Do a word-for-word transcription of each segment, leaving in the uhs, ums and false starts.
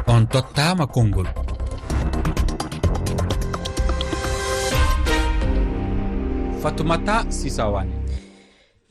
On tottaama konngol. Fatumata Sisawane.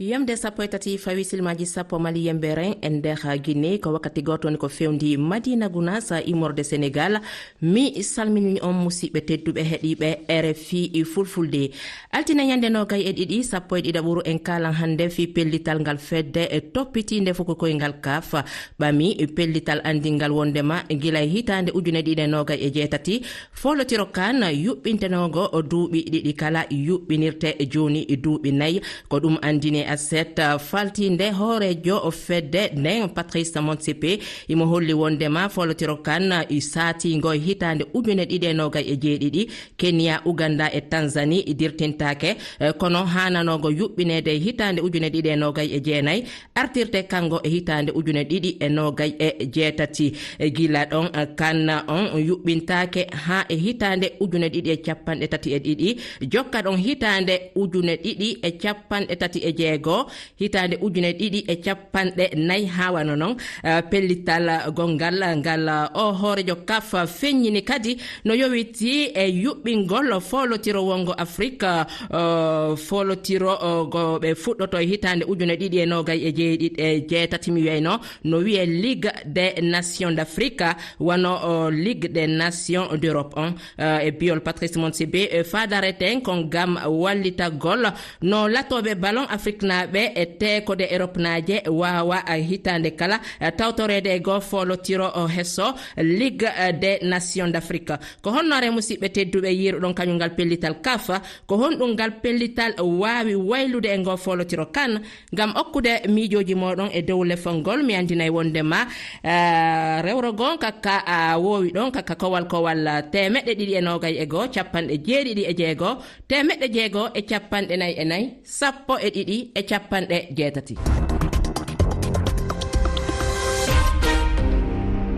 Yamde sappo e tati fawi silmaaji sappo Mali yembere e nder Guinée, ko wakkati gooto woni ko fewndi Madina Gounass immorde Sénégal. Mi salmini on, musiɓɓe tedduɓe heɗiiɓe R F I Fulfulde. Altine ñande noogay e ɗiɗi, sappo e ɗiɗaɓuru, en kaalan hannde fii pellital ngal fedde e toppitiinde fuku koyngal kaf ɓami pellital anndingal wonndema gila e hitaande ujune ɗiɗi e noogay e jeetati, foolotiro kan yuɓɓintenoogo duuɓi ɗiɗi kala yuɓɓinirte jooni duuɓi nay. Ko ɗum anndini e aset faltiinde hooreejo fedde nden, Patrice Motsepe. Imo holli wonndema foolotiro kan i saatiingo e hitaande ujune ɗiɗi e noogay e jeeɗiɗi, Kenya, Uganda e Tanzanie dirtintaake, eh, kono haananoogo yuɓɓineede e hitaande ujune ɗiɗi e noogay e jeenay, artirte kanngo e hitaande ujune ɗiɗi e noogay e jeetati. Eh, gila ɗon, eh, kan on yuɓɓintaake haa e hitaande ujune ɗiɗi e cappanɗe tati e ɗiɗi, jokka ɗon hitaande ujune ɗiɗi e cappanɗe tati e jeego, hitaande ujune ɗiɗi e cappanɗe nay. Haa wano non, eh, pellital gonngal ngal, eh, o hooreejo kaf feññini kadi no yowiti e yuɓɓingol foolotiro wonngo Afrik, eh, foolotiro, eh, go ɓe fuɗɗoto e hitaande ujune ɗiɗi e noogay e jeeɗiɗi, e jeetati mi wiyayno, no wiye Ligue des Nations d'Afrique, wano, eh, Ligue des Nations d'Europe on. Eh, e biyol Patrice Motsepe, eh, faadareten kon ngam wallitagol no latooɓe ballon afriknaaɓe e teekode Eropnaaje waawa, eh, hitaande kala, eh, tawtoreede e goo foolotiro o heso Ligue, eh, des Nations d'Afrique. Ko honno are musiɓɓe tedduɓe yiiruɗon kañum ngal pellital kaf? Ko honɗum ngal pellital waawi waylude e ngoo foolotiro kan? Ngam okkude miijooji mooɗon e dow lefol ngol, mi anndinay wonndema, eh, rewro goonka ka, ah, woowi ɗon ka, ka kowal kowal, ah, teemeɗɗe ɗiɗi e noogay e goo, cappanɗe jeeɗiɗi e jeego, teemeɗɗe jeego e cappanɗe nay e nay, sappo e ɗiɗi e cappanɗe jeetati.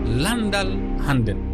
Lanndal hannden.